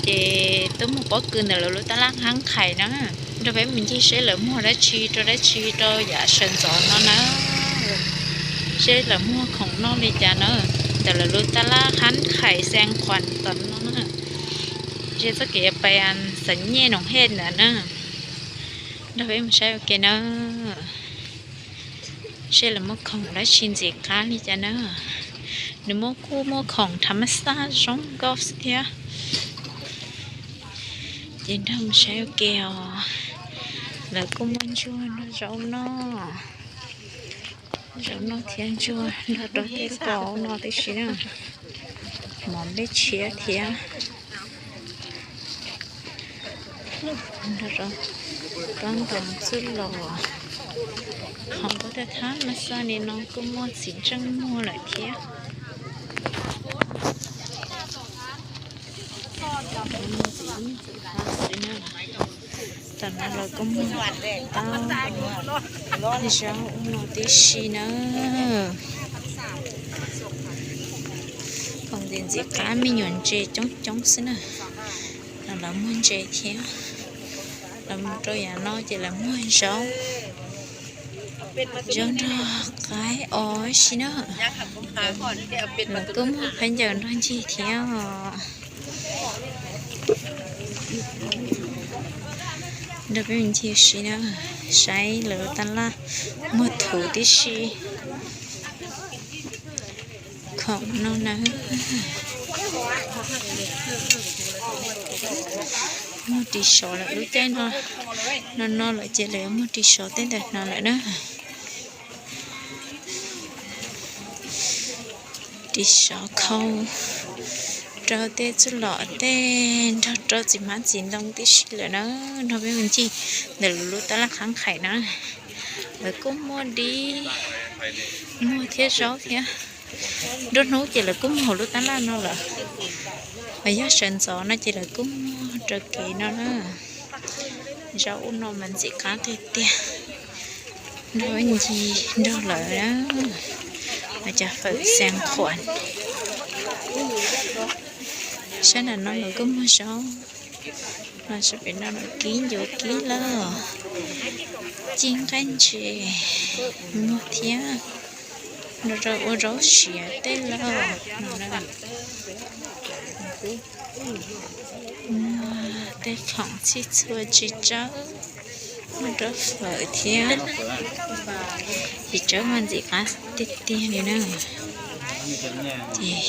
Ces tuaj muag pob kws ntawm lawv lub tab laj qhab qhais na, nrog peb mus ncig seb lawv muag dab tsi rau dab tsi rau yav sawv ntxov no na. Seb lawv muag khoom noj li cas na, ntawm lawv lub tab laj qhab qhais xeev qhuas tom no na. Seb txoj kev pais xeev nyej noom hej ntawd na, nrog peb mus saib ua ke na. Seb lawv muaj khoom dab tsi ntxim qab li cas na. Nws muaj kuj muaj khoom thav mab xaj zoo nkauj xwb thiab. Ces nrog mus saib ua ke os. Lawv kuj muaj ntsuag nrog zaub noj, zaub noj thiab ntsuag nrog rau tej pos no tib si na. Mov nplej tshiab thiab. Nrog rau pob ntoos txuj lom. Hauv kuj thav mab xaj li no kuj muaj txiv ntseej muag lawm thiab. Tam no lawv kuj muag tau zaub ub no tib si na. Khoom ntxim ntxim qab me nyuam ntses coob coob xwb na. No lawv muag ntses thiab. Lawv mus rau yav no ces lawv muag zaub, zaub nrog qaib os si na. Lawv kuj muag khaub ncaws nrog ncig thiab. Nrog peb mus ncig si na, saib lawv tab laj muag thuv tib si. Khoom no na, muag ris sov lawm lub caij no, no no lawm ces lawv muag ris sov tej ntawm no lawm na. Ris sov khau rau tej txuj lom tej nrog rau txiv hmab txiv ntoo tib si lawm na. Nrog peb mus ncig ntawm lawv lub tab laj qhab qhais na, lawv kuj muag dib, muag thiab zaub thiab. Nruab hnub ces lawv kuj muag hauv lub tab laj no lawm, mas yog sawv ntxov no ces lawv kuj muag rau kev no na. Zaub ub no mas ntxim qab tiag tiag. Nrog ncig nrog lawv na, mas cov fawm xeev qhuas. Sab nram no lawv kuj muag zaub, los sab pem no lawv kib ncuav kib lawm, ci nqaij ntses muag thiab, nrog rau ua zaub siav tej lawm no na. Muag tej khoom txhij txhua tsis tsawb, muag rau fawm thiab, tsis tsawb mas ntxim qab tiag tiag li na. Ces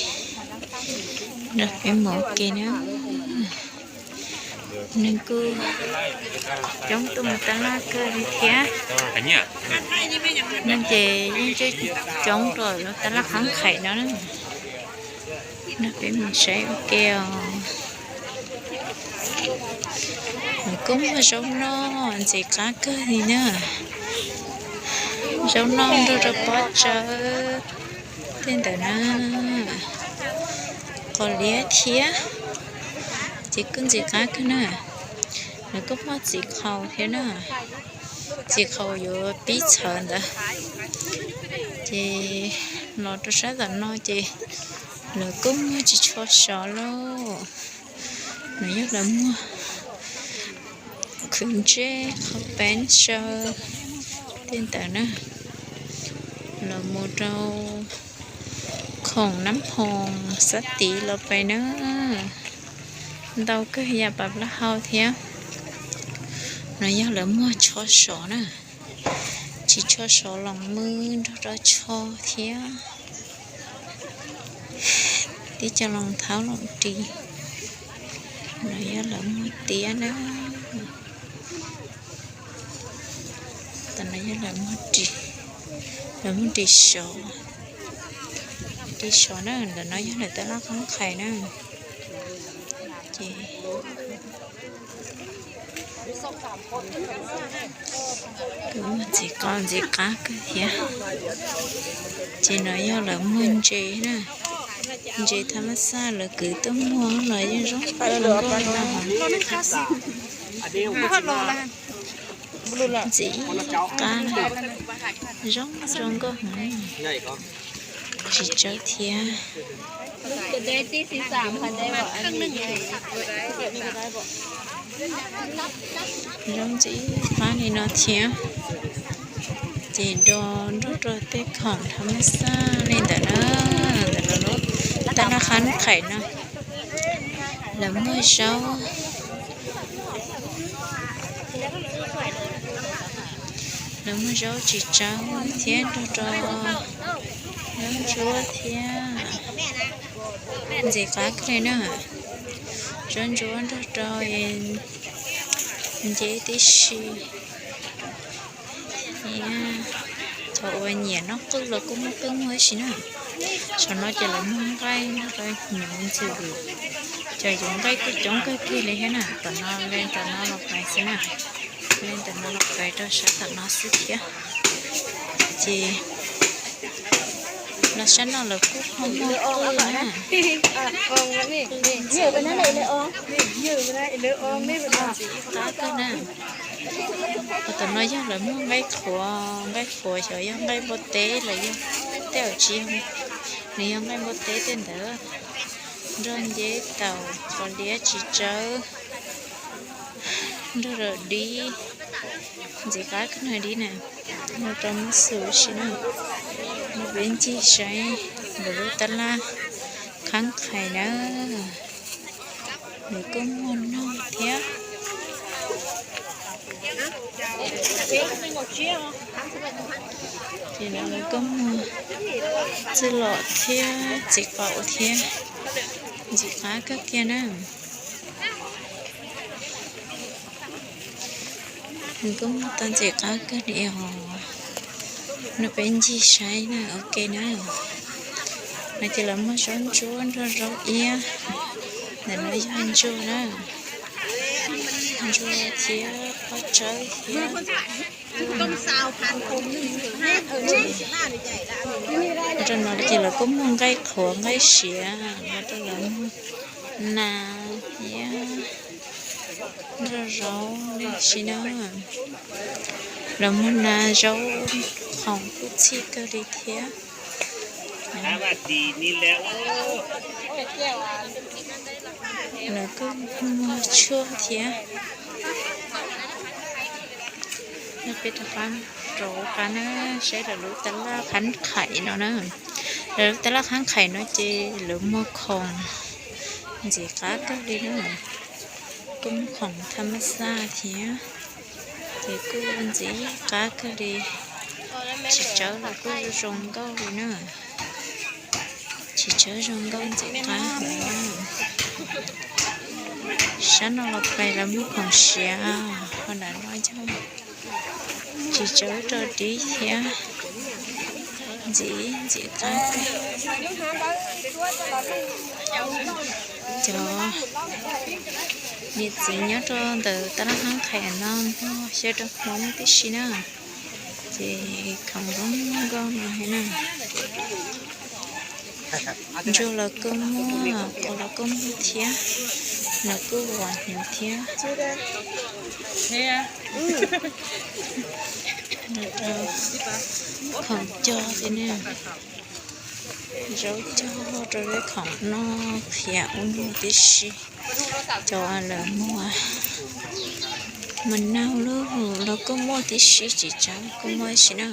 nrog peb mus ua ke na. Neeg kuj coob tuaj mus tab laj kawg li thiab. Neeg ces yeej coob rau lub tab laj qhab qhais no na. Nrog peb mus saib ua ke os. Nws kuj muag zaub noj ntxim qab kawg li na. Zaub noj nrog rau pob tsawb tej ntawd na. Qos liab thiab, ces kuj ntxim qab kawg na. Lawv kuj muag txiv qhaus thiab na. Txiv qhaus yuav pib txhawv ntawd. Ces los rau sab tom no ces lawv kuj muag tsis tshua sov lauj. Nws yog lawv muag khwv ntsej qhov peeb saw tej ntawd na. Los mus rau khoom nab phoos xab tiv los pais na. Ntau kawg yam pam plaub hau thiab. No yog lawv muag tsho sov na. Tsis tsho sov los muag nrog rau tsho thiab. Tib co loos thaub loos ris. No yog lawv muag tiab na. Tam no yog lawv muag ris, lawv muag ris sov. Ris sov na, ntawm no yog lawv tab laj qhab qhais na. Ces kuj muag ntxim qab ntxim qab kawg thiab. Ces no yog lawv muag ntses na. Ntses thab mab xaj lawv kwv tuaj muag los yeej zoo nkauj li no. Ntxim qab, zoo zoo nkauj heev. Tsis tsawb thiab. Zaub ntxim qab li no thiab, ces do nrog rau tej khoom thav mab xaj li ntawd na. Ntawm no lub tab laj qhab qhaim no lawv muag zaub, lawv muag zaub tsis tsawb thiab nrog rau zaub ntsuab thiab ntxim qab kawg li na. Zaub ntsuab nrog rau nceb tib si. Cov uas nyiam noj qwj los kuj muaj qwj muag ib si na. Saum no ces lawv muag nqaij nrog rau hnyuv ntxwm, cov yuav nqaij kuj coob kawg kiag li thiab na. Tom no li ntawm no los pais xwb na, li ntawm no los pais rau sab tom no xwb thiab. Ces los sab no lawv kuj ho muag qwj na. Ntxim qab kawg na. Tom no yog lawv muag nqaij qhuav, nqaij qhuav xyov yog nqaij npua teb los yog tej yam tsis yog, nws yog nqaij npua teb tej ntawd, nrog nceb taus qos liab tsis tsawb, nrog rau dib, ntxim qab kawg na dib na. Nrog rau muab xus si na, nrog peb ncig saib lawv lub tab laj qhab qhais na. Nws kuj muag noog thiab. Ces no nws kuj muag txwj lom thiab txiv qaub thiab, ntxim qab kawg kiag na. Nws kuj muag tau ntxim qab kawg li os. No peb ncig saib na, ok na. No ces lawv muag zaub ntsuab nrog zaub iab. Ntawm no yog ntsuag na, ntsuag thiab pob tsawb thiab. Rau no ces lawv kuj muag nqaij qhuav nqaij siav, rau lawv muag nas thiab nrog zaub li si na. Lawv muag nas zaub khoom kuj txhij kawg li thiab. Lawv kuj muag tshuaj thiab. Nyob peb rov qab rau qab na, saib lawv lub tab laj qhab qhais no na. Lawv lub tab laj qhab qhais no ces lawv muag khoom ntxim qab kawg li na. Kuj muag khoom tha ma xaj thiab, ces kuj ntxim qab kawg li. Tsis tsawb los kuj zoo nkauj li na. Tsis tsawb zoo nkauj ntxim qab. Sab no los pais lawv muag khoom siav, ho nram no yog tsis tsawb rau dib thiab. Ntxim ntxim qab. Cov niam txiv nyob rau ntawm tab laj qhab qhais no npog xyaw rau Hmoob tib si na. Ces khoom zoo nkauj no thiab na. Ntsuag los kuj muag, qos los kuj muag thiab, lawv kuj vam hnyuv thiab. Khoom cog thiab na, zaub cog rau lub khoom noj qhiav ub no tib si. Cov lawv muag mas nag lub los kuj muaj tib si, tsis tsawb kuj muaj tib si na.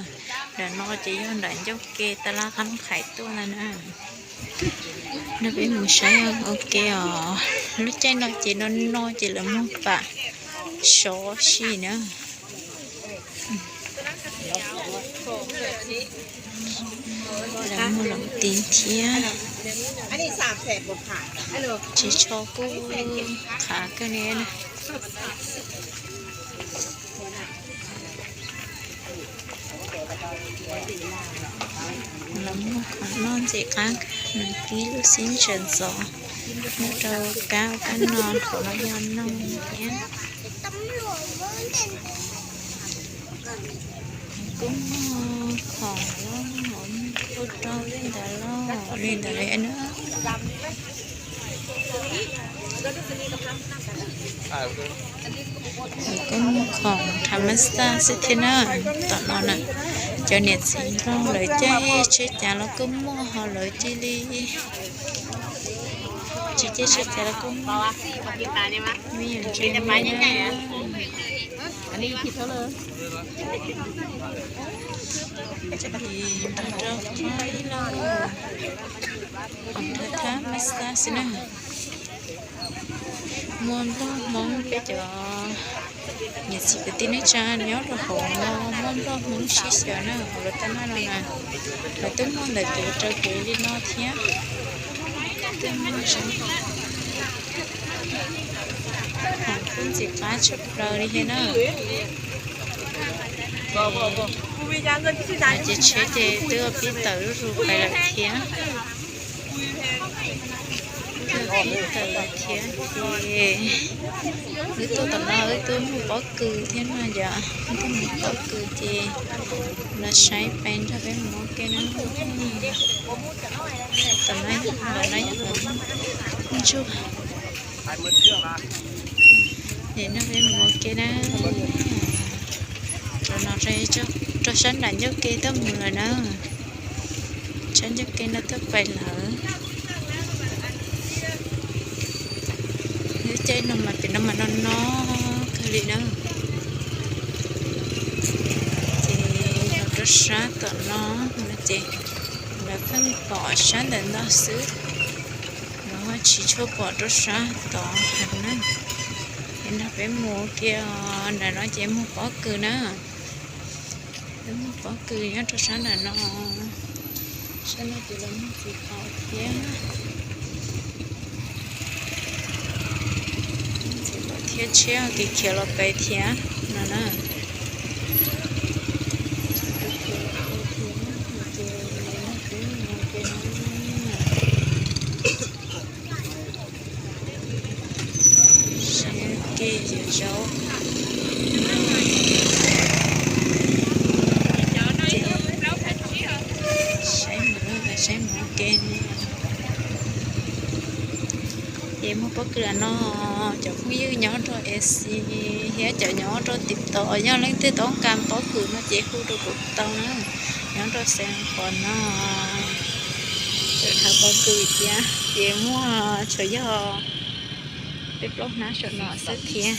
Nram no ces yog nram ncauj ke tab laj qhab qhais tuaj na na. No peb mus saib ua ke os. Lub caij no ces no no ces lawv muag pam sov si na. Lawv muag loos tis thiab. Tsis tsho kuj qhav kawg li na. Lawv muag khoom noj ntxim qab, nws kib lub xib ntsaws ntxov nyob rau kab ua kab no, qhov no yog noog thiab. Kuj muag khoom los muag ua rau li ntawd los li ntawd na. Kuj muag khoom tha ma xaj xwb thiab na. Tom no na, cov niam txiv nplog lawv caij tsheb cav los kuj muag, ho lawv cia li Ces sawv daws kuj me nyuam ntse na. Nrog rau qhov ib lo, nrog thab mab xab xwb na. Muaj nplog Hmoob, peb cov niam txiv kwv tij neej tsa nyob rau hauv no muaj nplog Hmoob sib xyaw na, hauv lawv tab laj no na. Lawv twb muaj ntawm kev rau kev li no thiab. Twb muaj zoo, hauv kuj ntxim qab tshaj plaws li thiab na. Ces tsheb ces twb pib tawm zuj zus pais lawm thiab. Twb pib tawm lawm thiab ces wb tuaj tom no wb twb muaj pob kws thiab no yom, wb twb muaj pob kws ces los saib pais nrog peb mus ua ke na. Tom no, tom no yog ntsuag. Ces nrog peb mus ua ke na. Rau no rau sab nram ncauj ke tuaj mus lawm na. Sab ncauj ke no tuaj pais lawm. Lub caij no mas pem no mas no no kawg li na. Ces los rau sab tom no no ces lawv pheej pom sab ntawm no xwb, lawv ho tsis tshua pom rau sab tod heev na. Es nrog peb mus ua ke os, nram no ces muaj pob kws na. Lawv muaj pob kws nyob rau sab nram no. Sab no ces lawv muaj txiv qaub thiab, txiv qaub thiab tsheb kev khiav los pem thiab no na. Saib ke yawm zaub. Saib mus, saib mus ke. Ces muaj pob kws no, cov phooj ywg nyob rau A C thiab cov nyob rau tim tos, yog leej twg tau nqa pob kws no ces hu rau kuv tau na. Nyob rau Xeev Khuam no, thaum pob kws thiab ces muaj tsuas yog peb plaub hnab saum no xwb thiab.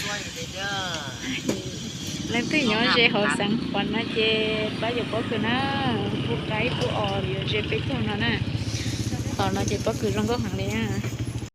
Leej twg nyob ze hauv Xeev Khuam no ces pab yuav pob kws na, pub qaib pub os yuav ze peb caug no na. Qhov no ces pob kws zoo nkauj heev li.